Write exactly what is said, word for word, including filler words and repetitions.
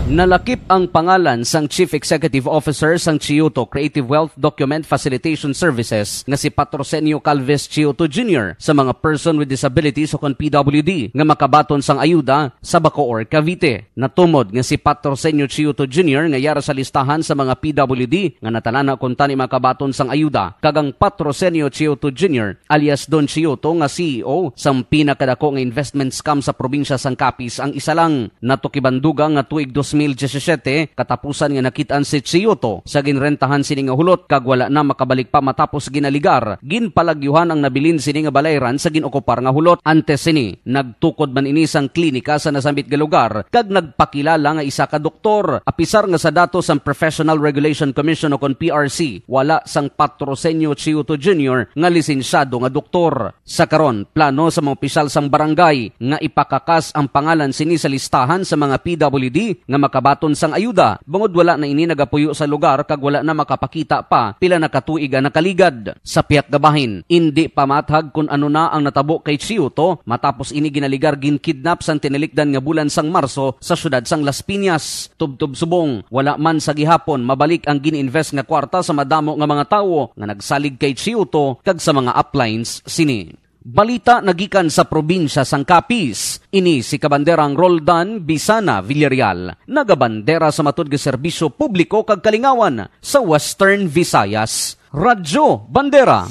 Nalakip ang pangalan sang Chief Executive Officer sang Chiuto Creative Wealth Document Facilitation Services nga si Patrocinio Calves Chiuto Junior sa mga person with disabilities o kon P W D nga makabaton sang ayuda sa Bacoor, Cavite. Natumod nga si Patrocinio Chiuto Junior nga yara sa listahan sa mga P W D nga natalana kuntani makabaton sang ayuda, kag ang Patrocinio Chiuto Junior alias Don Chiuto nga C E O sang pinakadako nga investment scam sa probinsya sang Capiz ang isa lang. Natukiban dugang nga tuig dos mil diyasisiete, katapusan nga nakit-an si Chiuto sa ginrentahan sini nga hulot kag wala na makabalik pa matapos ginaligar, ginpalagyuhan ang nabilin sini nga balayran sa gin-okupar nga hulot. Antes sini, nagtukod man ini sang klinika sa nasambit nga lugar kag nagpakilala nga isa ka doktor, apisar nga sa datos sang Professional Regulation Commission o kon P R C, wala sang Patrocinio Chiuto Junior nga lisensyado nga doktor. Sa karon, plano sa mga opisyal sang barangay nga ipakakas ang pangalan sini sa listahan sa mga P W D nga makabaton sang ayuda, bangod wala na ini nagapuyo sa lugar kag wala na makapakita pa pila na ka tuig ang nakaligad. Sa pihak nga bahin, indi pa maathag kon ano na ang natabo kay Chiuto matapos ini ginaligar ginkidnap sang tinalikdan nga bulan sang Marso sa siyudad sang Las Piñas. Tubtob subong, wala man sa gihapon mabalik ang gin-invest nga kwarta sa madamo nga mga tawo nga nagsalig kay Chiuto kag sa mga uplines sini. Balita nagikan sa probinsya sang Capiz. Ini si Kabanderang Roldan Bisana Villarreal, nagabandera sa matud nga serbisyo publiko kag kalingawan sa Western Visayas. Radyo Bandera.